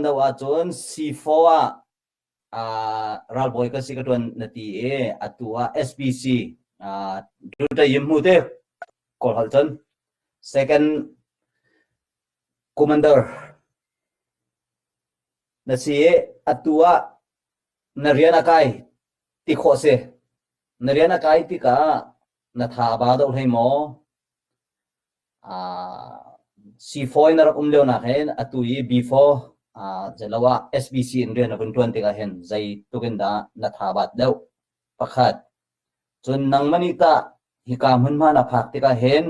deuh ahcun C4 ah ralbawi ka si ka ṭuan na ti i atu ah SBC Dutayim hmu te kawl holh cun second commander na si i atu ah na rian a kai ti khawh si. Na rian a kai tikah na tha a ba deuh hlei maw? C4 in na rak um lio nak hin atu i B4 zeilo ah SBC in rian na vun ṭuan tikah hin zeitluk in dah na tha bat deuh? Pakhat. Cun nangmah nih tah hika hmunhma na phak tikah hin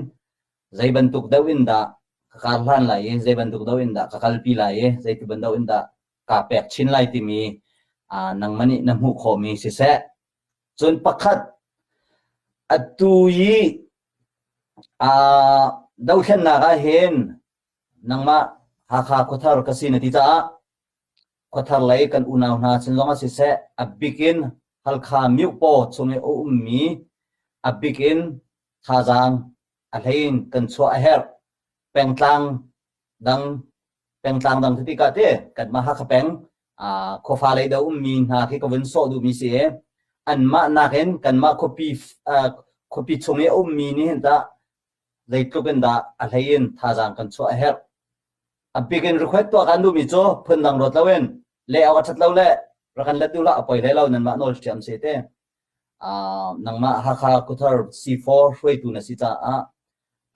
zei bantuk deuh in dah ka kar hlan lai i zei bantuk deuh in dah ka kalpi lai i zeiti bantuk in dah kaa pek chin lai timi nangmah nih na hmuh khawhmi siseh. Cun pakhat, atu i dothlennak ah hin nangmah Hakha khuathar ka si na ti caah khuathar lei kan unau hna sin zongah siseh a bik in Halkha Myopaw chung i a ummi a bik in thazaang a hlei in kan chuah a herh. Pengtlang dang pengtlang dang ti ka te kanmah Hakha peng khuafa lei do ummi hna khi ka vun sawh duhmi si i anmah nakin kanmah khuapi khuapi chung i a ummi nih hin tah zeitluk in dah a hlei in thazaang kan chuah a herh. A bik in request tuah kan duhmi cu phundang ruat loin le awk a ṭhat lo le rak kan let duh lah a poi hlei lo nanmah nawl ṭhiam si te. Nangmah Hakha Khuathar C4 hruaitu na si caah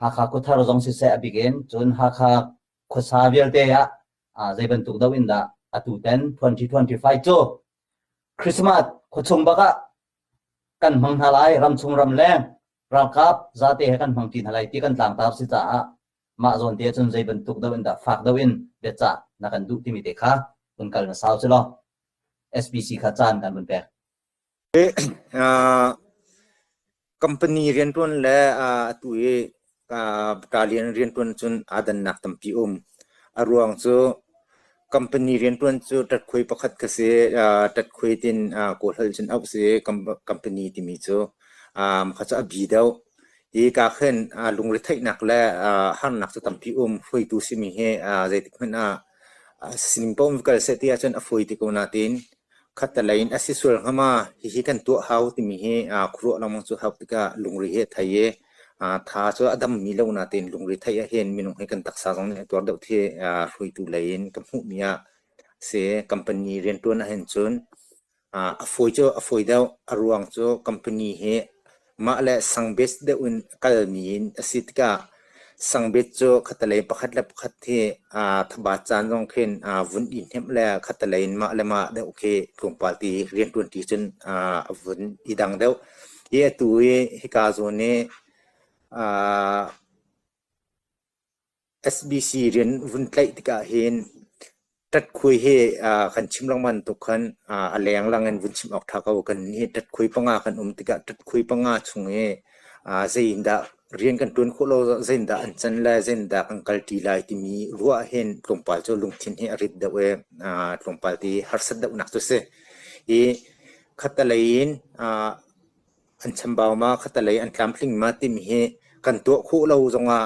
Hakha Khuathar zong siseh a bik in cun Hakha khuasa vialte ah zei bantuk do in dah atu ten 2025 cu Christmas khuachung bak ah kan hmang hna lai ramchung ram leng ralkap zate he kan hmang ti hna lai ti kan tlangtar si caah mah zawn te cun zei bantuk do in dah fak do in biacah na kan duh timi te kha kun kal na sau si law SBC kha caan kan vun pek. Company rianṭuan le atu i battalion rianṭuan cun aa dannak tampi um. A ruang cu company rianṭuan cu ṭatkhuai pakhat ka si. Ṭatkhuai tin Kawlholh cun auh si company timi cu. Mah cu a bi deuh. Hi ka khin lungretheihnak le harnak cu tampi um. Hruaitu simi hi zeitik hmanh ah sining paoh in va kal seh ti ahcun a fawi ti ko nain Khattelei in a si sual hnga ma? Hihi kan tuah hau timi hi khuaruah lengmang cu hau tikah lungri hi a thei i tha cu a dammi lo nain lungri theih ahhin minung hi kan taksa zong nih a tuar deuh khi hruaitu lei in ka hmuhmi ah a si. Company rianṭuan ahhin cun a fawi cu a fawi deuh. A ruang cu company hi Mah le sangbet deuh in a kalmi in a si tikah sangbet cu khattelei pakhat le pakhat hi aa thabat caan zong khin aa vun i hnemh le khattelei in mah le mah deuh khi tlawmpal ti rianṭuanṭi cun aa a vun i dang deuh. Hi atu i hika zawn i aa SBC rian vun tlaih tikah hin ṭatkhui hi kan chim lengmang tuk khan a lenglang in vun chim awk ṭha ko. Kan nih ṭatkhui panga kan um tikah ṭatkhui panga chung i zeiindah rian kan ṭuan khawh lo, zeiindah an can lai, zeiindah kan kalṭi lai timi ruah hin tlawmpal cu lungthin hi a rit deuh i tlawmpal ti harsat deuhnak cu a si. I khattelei in an chambau ma, khattelei an tlamtling ma timi hi kan tuah khawh lo zongah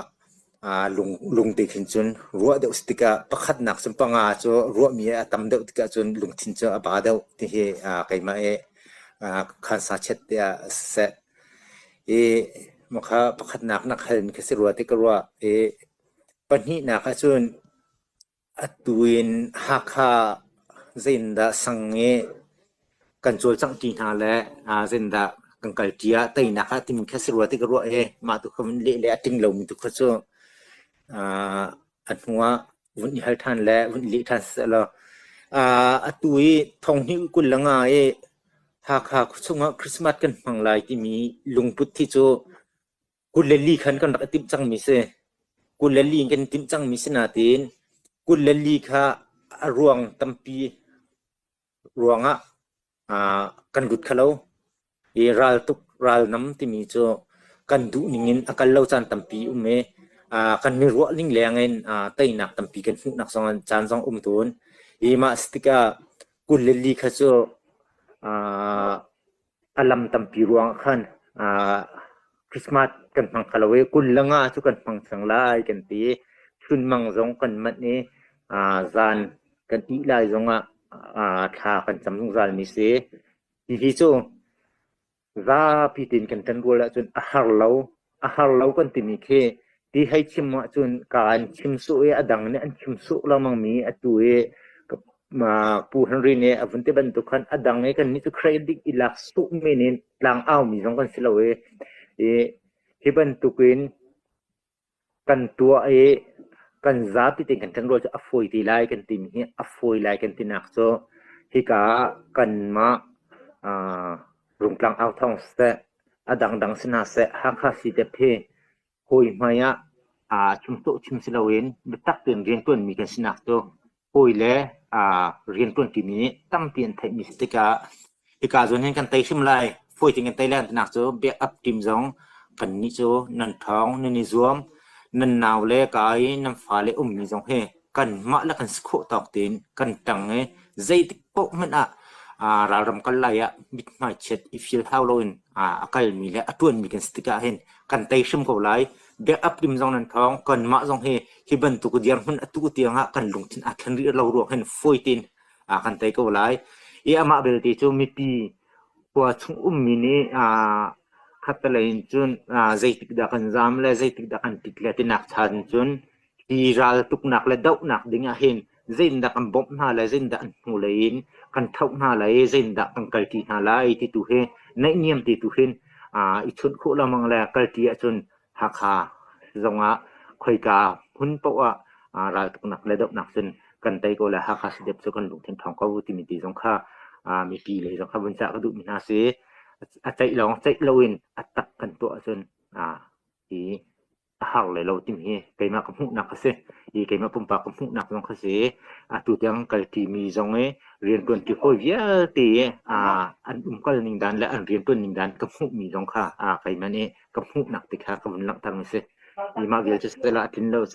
lungte khin cun ruah deuh si tikah pakhatnak cun panga cu ruahmi a tam deuh tikah cun lungthin cu a ba deuh ti hi keimah i khansa chiat tiah siseh i makha pakhatnak nak hal mi kha si rua ti ka ruah i pahnihnak ahcun Atu in Hakha zeitindah sang i kan cawlcangh ṭi hna le zeitindah kan kalṭi ah teinak ah timi kha si rua ti ka ruah i mah tu kha vun leh le a ting lomi tu kha cu a hnu ah vun i hal ṭhan le vun i leh ṭhan siseh law atu i thonghnih 25 i Hakha khuachung ah Christmas kan hmang lai timi lungput hi cu 24 khan kan rak i timh cangmi si. 24 in kan i timh cangmi si nain 24 kha a ruang tampi ruangah kan lut kho lo. I raltuk ralnam timi cu kan duh ning in a kal lo caan tampi um i kan i ruah ning leng in teinak tampi kan hmuhnak zong caan zong um tawn. I mah si tikah 24 kha cu A lam tampi ruangah khan Christmas kan hmang kho lo i 25 cu kan hmang cang lai kan ti. Chunmang zong kan manh i zan. Kan ih lai zongah thla kan cam zungzalmi si. Hihi cu zapi tein kan ṭanrual ahcun a har lo. A har lo kan timi khi ti hei chim ahcun kaa in chim sawh i a dang nih an chim sawh lengmangmi atu i Pu Henry nih a vun ti bantuk khan a dang i kannih cu credit i lak sawh men in tlang aumi zong kan si lo i, i hi bantukin Kan tuah i kan zapi tein kan ṭanrual cu a fawi te lai kan timi hi a fawi lai kan tinak cu hika ah kanmah Rungtlang authawng siseh, a dangdang si hna seh, Hakha CDEP hi hawi hmai ah chim sawh chim si loin biatak tein rianṭuanmi kan sinak cu hawi le rianṭuanṭimi nih tampi an theihmi si tikah hika zawn hin kan tei hrim lai, fawi tein kan tei lai tinak cu backup team zong kannih cu nan ṭhawng, nan i zuam, nan nau le ka i nan fale ummi zong hi kanmah le kan si khawh tawk tein kan ṭang i zeitik paoh hmanh ah ralram kal lai ah mithmai chiat i feel hau loin a kalmi le a ṭuanmi kan si tikah hin kan tei hrim ko lai. Backup team zong nan ṭhawng, kanmah zong hi hi bantuk dirhmun atu tiang ah kan lungthin aa thlen rih lo ruang hin fawi tein kan tei ko lai. I amah belte cu mipi khua chung ummi nih khattelei in cun zeitik dah kan zaam le zeitik dah kan ṭit le tinak chan cun hi raltuknak le dohnak ding ah hin zeitindah kan bawmh hna lai, zeitindah an hnulei in kan thoh hna lai i zeitindah kan kalṭi hna lai ti tu hi naihniam ti tu hin i chunh khawh lengmang le kalṭi ahcun Hakha zongah khoika hmun paoh ah raltuknak le dohnak cun kan tei ko le Hakha CDF cu kan lungthin ṭhawng ko timi ti zong kha mipi lei zong kha vun cah ka duhmi hna si. A ceih lawng ceih loin a tak kan tuah ahcun hi a har lai lo timi hi keimah ka hmuhnak a si i keimah pumpak ka hmuhnak zong kha si. Atu tiang kalṭimi zong i rianṭuanṭi hawi vialte an umkal ning dan le an rianṭuan ning dan ka hmuhmi zong kha keimah nih ka hmuhnak ti kha ka vun langhter mi si. I mah vial cu siseh a tlin lo cun.